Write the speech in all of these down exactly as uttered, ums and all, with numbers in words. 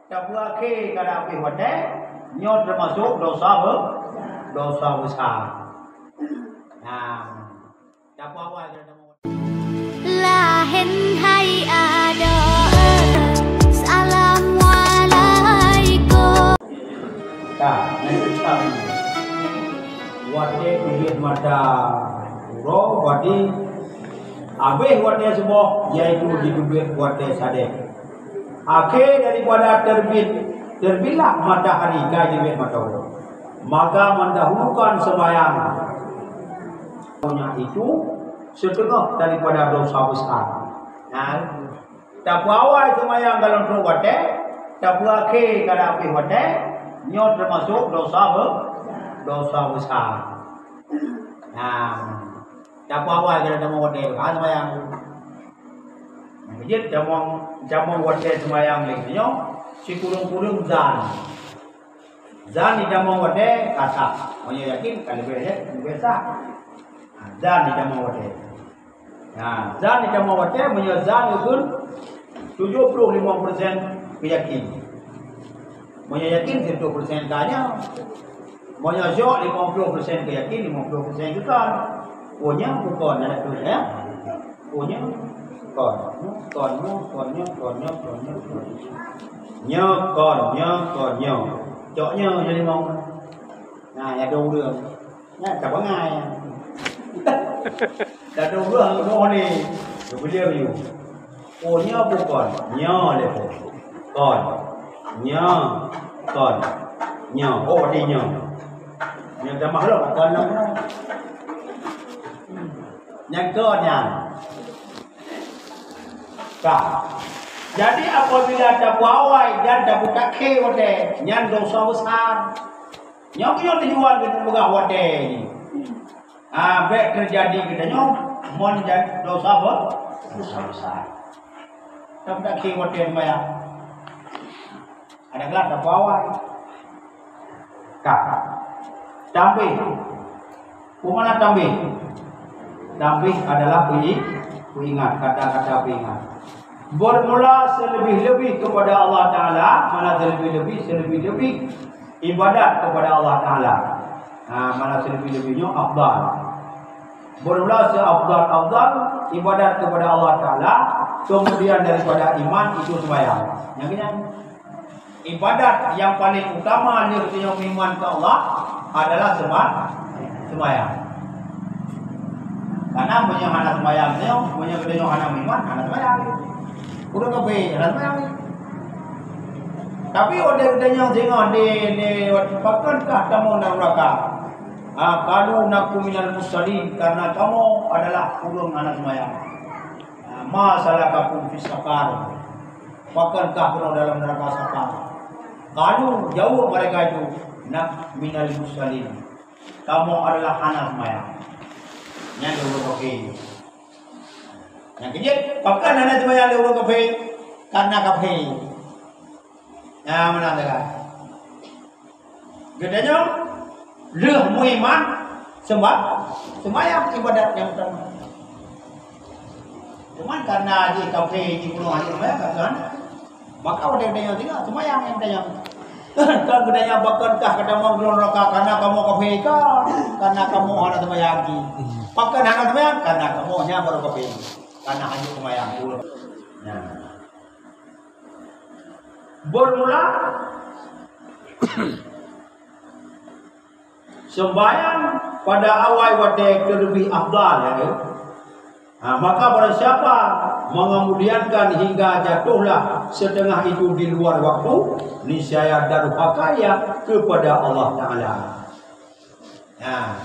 Tapeuakhé kada habéh watée, nyoe teumasok dosa be-, dosa besar. Nah, tapeuawai kada tamong. Laén hai adoe, assalamualaikum. Ka, nyan cit. Watée teubiet mata uroe, berarti habéh watée suboh, yaitu jiteubiet watée sadéh. Akhé daripada terbit, terbitlah matahari, ka jiteubiet mata uroe. Maka mendahulukan sembahyang. Hanya itu, seutengah daripada dosa besar. Nah, tapeuawai seumayang dalam trok watée, tapeuakhé kada habéh watée, nyoe teumasok dosa be-, dosa besar. Nah, tapeuawai kada tamong watée, ha, seumayang. Jeuet tamong, tamong watée seumayang lé nyoe, sikureueng-kureueng zan. Zan jitamong watée ka sah. Meunyoe yakin, ka leubeh, leubeh sah. Ha, zan jitamong watée. Ha, zan jitamong watée, meunyoe zan geukheun tujoh ploh limong persen keuyakin. Meunyoe yakin, siratoh persen ka nyoe. Meunyoe syok, limong ploh persen keuyakin, limong ploh persen geukheun. Oh, nyan bukon, aneuk tu, ya. Oh, nyan kon. Kon, nyoe, kon, nyoe, kon, nyoe, kon, nyoe, kon. Nyoe kon, nyoe kon, nyoe. Cok nyoe, nyoe limong. Nah, ya dua ureueng. Nyan ka bangai. Dah dua ureueng, dua ni. Dua ureueng you. Oh, nyoe bukon. Nyoe lé kon. Kon. Nyoe. Kon. Nyoe. Oh, di nyoe. Nyoe dah makhluk, kon nyoe. Nyan kon nyan. Ka. Jadi, apabila tapeuawai dan tapeutakhé watée, nyan dosa besar. Nyoe keuh nyang tujuan keu peugah watée nyoe. Ah, bék teujadi geutanyoe mon jadi dosa be-, dosa besar. Tapeutakhé watée seumayang. Ada gelah tapeuawai. Ka. Tambéh. Peue makna tambéh? Tambéh adalah peuingat, peuingat, kata-kata peuingat. Bermula selebih-lebih kepada Allah Taala, mana selebih-lebih, selebih-lebih ibadat kepada Allah Taala. Ha, mana selebih-lebih nyoe afdal. Bermula seafdal-afdal ibadat kepada Allah Taala, kemudian daripada iman itu sembahyang. Nyang keunyan. Ibadat nyang paléng utama lheueh tanyoe meuiman keu Allah adalah seuma-, seumayang. Karena meunyoe hana seumayang nyoe, meunyoe geutanyoe hana meuiman, hana seumayang. Ureueng kafé hana seumayang. Tapi watée geutanyoe singoh di, di, pakon kah kamoe na nuraka? Ah, qalu naku minal musallin, karena kamoe adalah ureueng hana seumayang. Ah, ma salakakum fis saqar? Pakon kah keunoe dalam neuraka Saqar? Qalu, jaweueb mereka itu, "Nak minal musallin." Kamoe adalah hana seumayang. Nyan lé ureueng kafé. Nyang keujeuet, pakon hana seumayang lé ureueng kafé? Karena kafé. Nah, meunan teuka. Geutanyoe lheueh meuiman, seumba-, seumayang ibadat nyang utama. Cuman karena jih kafé jih bunoe hana seumayang, ka keuhan. Maka watée geutanyoe tinggai seumayang nyang geutanyoe. Kan geutanyoe pakon kah geutanyoe meugeulong raka karena kamoe kafé kan, karena kamoe hana seumayang jih. Pakon hana seumayang? Karena kamoe nyan baru kafé. Karena hana seumayang. Nah. Bermula sembahyang pada awai watée keuleubeh afdal, ya, kan? Ha, maka barang siapa mengemudiankan hingga jatuhlah setengah itu di luar waktu, niscaya durhaka ia kepada Allah Taala. Nah,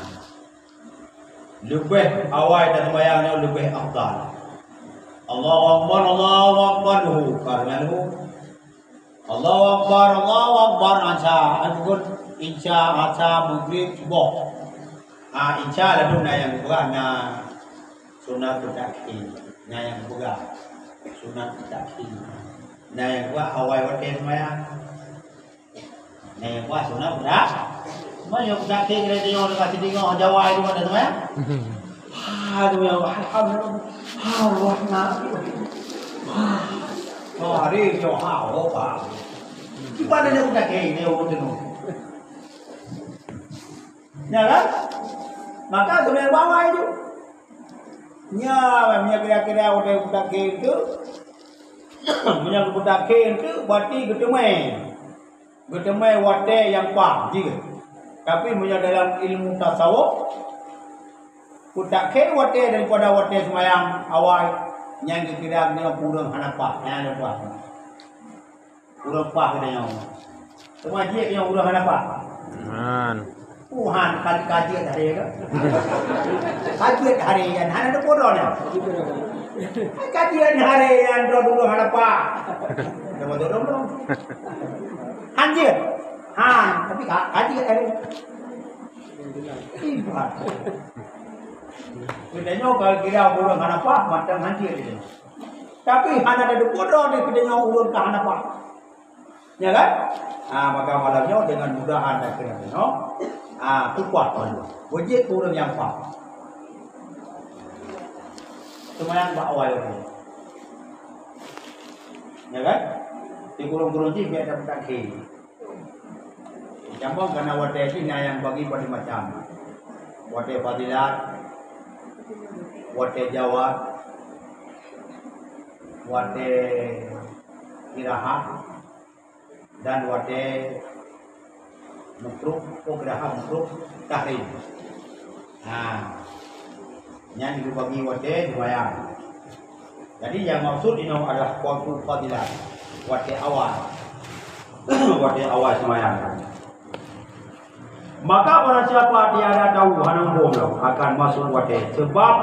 leubeh awai dan seumayang nyoe leubeh afdal. Allahu Akbar, Allahu Akbar, duhur, ka deungoe duhur. Allahu Akbar, Allahu Akbar, Asar, ataupun Isya, Asar, Maghrib, Suboh. Ah, Isya lalu na nyang keubah, na sunat takhir, na nyang keubah sunat takhir. Na nyang keubah awai watée seumayang. Nyoe puasa na budak. Meunyoe budak keu geureuh deungoe deungon sidingoe Jawa itu ada tu ya. Ha tu ya, alhamdulillah. Alhamdulillah. Oh, hari tu ha, oh, ha. Kiban nyoe kutakheun, nyoe ureueng teungoh. Ya kan? Maka geumeubawa itu. Nya, meunyoe kira-kira watèe kutakheun tu, meunyoe kutakheun tu, berarti geuteumé. Geuteumé watèe nyang paih jih. Tapi meunyoe dalam ilmu tasawuf, kutakheun watèe daripada watèe seumayang awai, nyang geukira nyoe ureueng hana paih, nyan hana paih. Ureueng paih geutanyoe. Teuma jeuet nyoe ureueng hana paih. Man. Tuhan, ka-, ka jeuet hari nyoe. Ka jeuet hari nyan, hana teupeudong nyoe. Ka jeuet hari nyan, droe ureueng hana paih. Nama tu dong dong. Han jeuet. Han, tapi ka, ka jeuet hari. Ibarat. Geutanyoe ka kira ureueng hana paih, mantong han jeuet. Tapi hana teupeudong di geutanyoe ureueng ka hana paih. Ya kan? Ha, maka malam nyoe dengan mudahan dan kehendak nyoe, ha, tumpah Tuhan. Beujeuet keu ureueng nyang paih. Seumayang bak awai ureueng. Ya kan? Di gurông-gurông jih biasa peutakhé. Nyambông karena watèe jih na nyang bagi pada macam. Watèe fadilat, watèe jawaz, watèe istirahat, dan watèe makruh, oh, keudaha makruh tahrim. Ha. Nyan geubagi watèe seumayang. Jadi, nyang maksud inoe adalah waktu fadilat, watèe awai. Watèe awai seumayang. Maka barang siapa tiada tahu, hana muphom lom akan maksud watèe, sebab,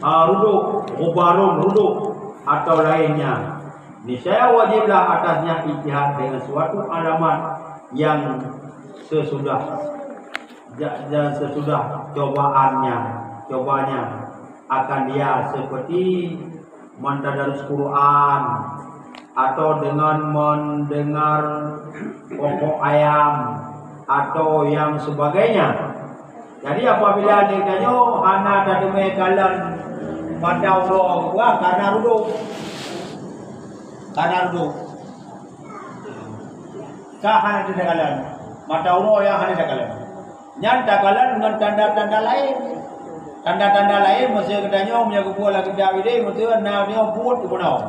ah, ruduk, mubarong ruduk, atau lainnya, niscaya wajiblah atasnya ijtihad dengan suatu alamat yang sesudah, ja-, dan sesudah cobaannya, cobanya akan dia seperti mentadarus Quran, atau dengan mendengar kokok ayam, atau yang sebagainya. Jadi, apabila geutanyoe hana tateumé kalon mata uroe geupeugah karena ruduk, karena ruduk, ka hana takalon, mata uroe nyang hana takalon. Nyan takalon ngon tanda-tanda laén. Tanda-tanda laén, meusé geutanyoe meunyoe geubuet lam kitab idéh, meusé na nyoe buet bunoe.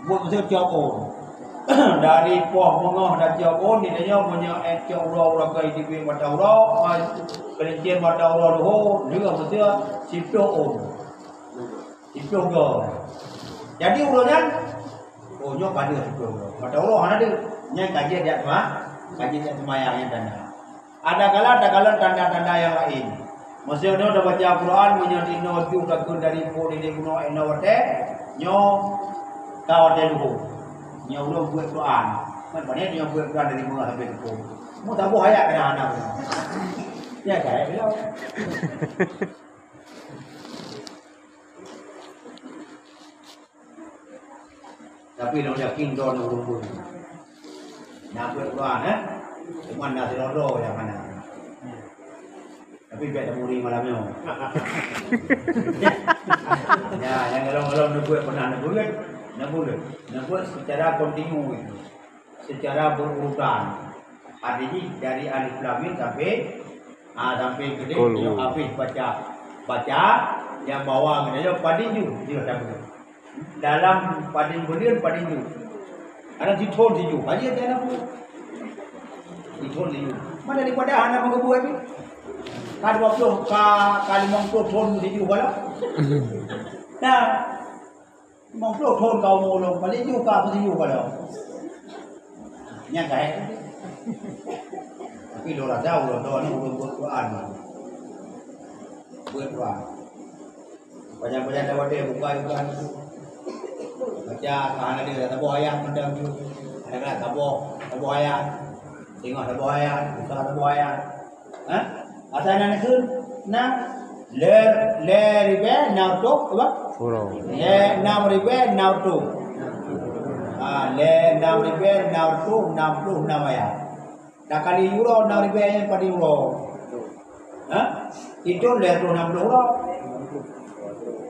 Buet meusé cok ôn. Dari poh beungoh na cok ôn, geutanyoe meunyoe ék cok uroe-uroe keu jiteubiet mata uroe, ai, keulincen mata uroe luho, lheueh meusé siploh ôn. Siploh goe. Jadi uroe nyan, oh, nyoe ka deuh siploh goe. Mata uroe hana deuh. Nyan ka jeuet jak seuma-, ka jeuet jak seumayang nyan tanda. Adakala takalon tanda-tanda nyang laén. Meusé nyoe tabaca Quran, meunyoe di noe juh takheun dari po di bunoe inoe watèe, nyoe ka watèe luho. Nyoe ulôn buet Quran. Man pané nyoe buet Quran dari bunoe sampai luho. Mu taboh ayat kadang hana bunoe. Ya, ka ayat bilang. Tapi lôn yakin droeneuh ureueng beuh. Na buet Quran, eh? Cuma na sidroe-droe nyang hana. Tapi biar tamuri malam nyoe. Ya, nyang golom-golom neubuet pernah neubuet, neubuet, neubuet secara kontinu gitu. Secara berurutan. Artinya dari alif lam mim sampai, ah, sampai geude, Qul hu. Habis baca, baca, nyang bawah geude, padum ju, ju dah begitu. Dalam padum buleuen, padum ju. Ada sithon siju, hanya dia nak buat. Sithon siju. Mana daripada hana meugeubeuet ni? Ka dua puluh, ka, ka limong puluh thon siju bala. Nah, Limong ploh thon ka umu ulôn, paléng ju ka peusiyu ka lom. Nyan ka hék. Tapi lôn rasa ulôn droe ni ulôn buet Quran. Buet Quran. Pajan-pajan dah watèe buka juga. Baca ka hana deuh, dah taboh ayat mantong ju. Hana keunan taboh, taboh ayat. Teungoh taboh ayat, buka taboh ayat. Ha? Asai na neukheun, na lhèe, lhèe ribèe na reutôh, apa? Uroe. Lhèe nam ribèe na reutôh. Ha, lhèe nam ribèe na reutôh nam ploh nam ayat. Takali uroe nam ribèe nyan padum uroe? Ha? Sithon lhèe reutôh nam ploh uroe.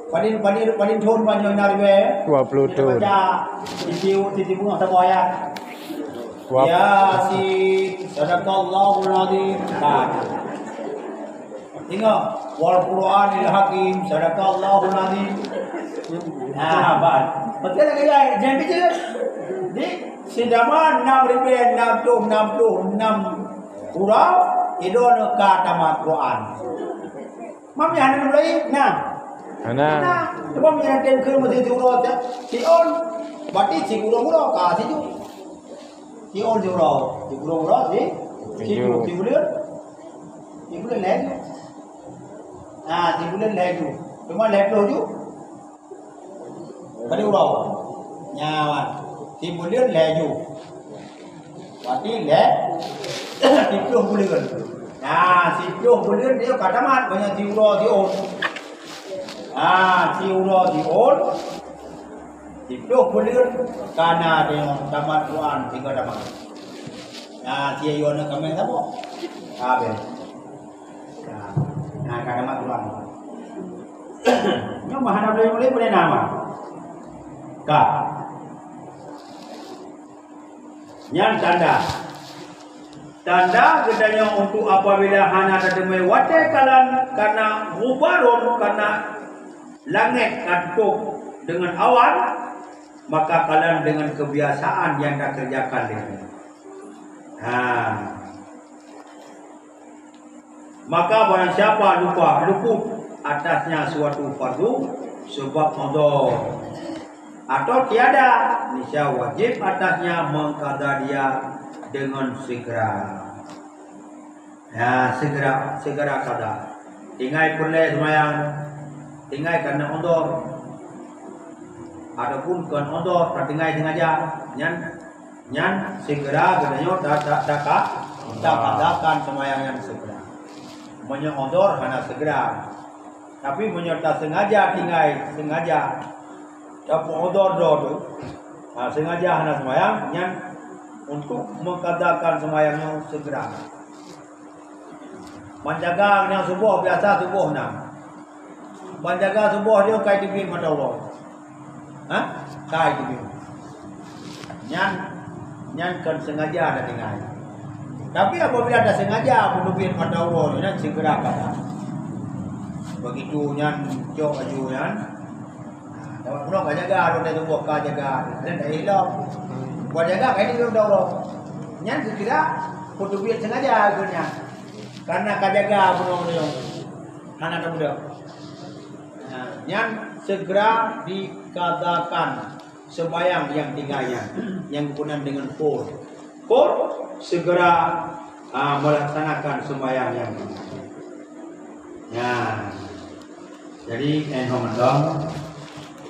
Padum, padum, padum thon ban nyoe nam ribèe? Dua puluh thon. Baca, siti, siti beungoh saboh ayat. Yasin, sadaqallahul azim. Nah. Ingat, wal Qur'anil hakim, sadaqallahul azim. Nah, ban. Betul lagèe nyan, jangan kecil. Di, sijaman enam ribu enam ratus enam puluh enam huruf, itu ka tamat Qur'an. Mam nyan hana mulai? Nah. Hana. Nah, cuba meunyoe tem keu meuti siuroe, siôn. Berarti siuroe-uroe ka siju. Siôn siuroe, siuroe-uroe si, siju. Siju. Sibuleuen? Sibuleuen lhèe ju. Nah, sibuleuen lhèe ju. Cuma lhèe ploh ju. Kali uroe. Nyan, sibuleuen lhèe ju. Berarti lhèe, siploh buleuen. Nah, siploh buleuen dia ka tamat, banyak siuroe siôn. Nah, siuroe siôn. Siploh buleuen ka na dia tamat Quran, tiga tamat. Nah, siuroe na kameng saboh. Habis. Nah, nah, ka tamat Quran. Nyoe mah hana boleh, boleh, boleh nama. Ka. Nyan tanda. Tanda geutanyoe untuk apabila hana tateumé watèe kalon kana ghubarun, kana langét ka tutup deungon awan, maka kalon deungon kebiasaan nyang takeurjakan lé nyan. Ha. Maka barang siapa lupa, luput atasnya suatu fardu sebab uzur atau tiada, niscaya wajib atasnya mengqadha dia dengan segera. Ya, segera, segera qadha. Tinggai peureulèe seumayang, tinggai karena uzur, ataupun kon uzur, tinggai sengaja, nyan Nyan segera geutanyoe ta-, ta-, taka-, takadakan seumayang nyan segera. Meunyoe uzur hana segera. Tapi meunyoe tasengaja tinggai, sengaja tapeuuzur droe teuh, ha, sengaja hana seumayang, nyan untuk mengqadhakan seumayang nyoe segera. Ban jaga nyan suboh, biasa suboh na. Ban jaga suboh nyoe kai teubiet mata uroe. Ha? Kai teubiet. Nyan, nyan kon sengaja tatinggai. Tapi apabila tasengaja meuteubiet mata uroe nyoe, nyan segera qadha. Begitu nyan cok laju nyan. Nah, dapat bunoe ka jaga, rot suboh ka jaga. Ada dah ilok. Buat jaga kai teubiet mata uroe. Nyan segera meuteubiet sengaja geuh nyan. Karena ka jaga bunoe nyoe. Hana tabeudôh. Nah, nyan segera diqadhakan seumayang nyang tinggai nyan, nyang geupeugah deungon fur. Fur, segera, ah, melaksanakan seumayang nyang tinggai. Nah, jadi, eh, nyoe mantong.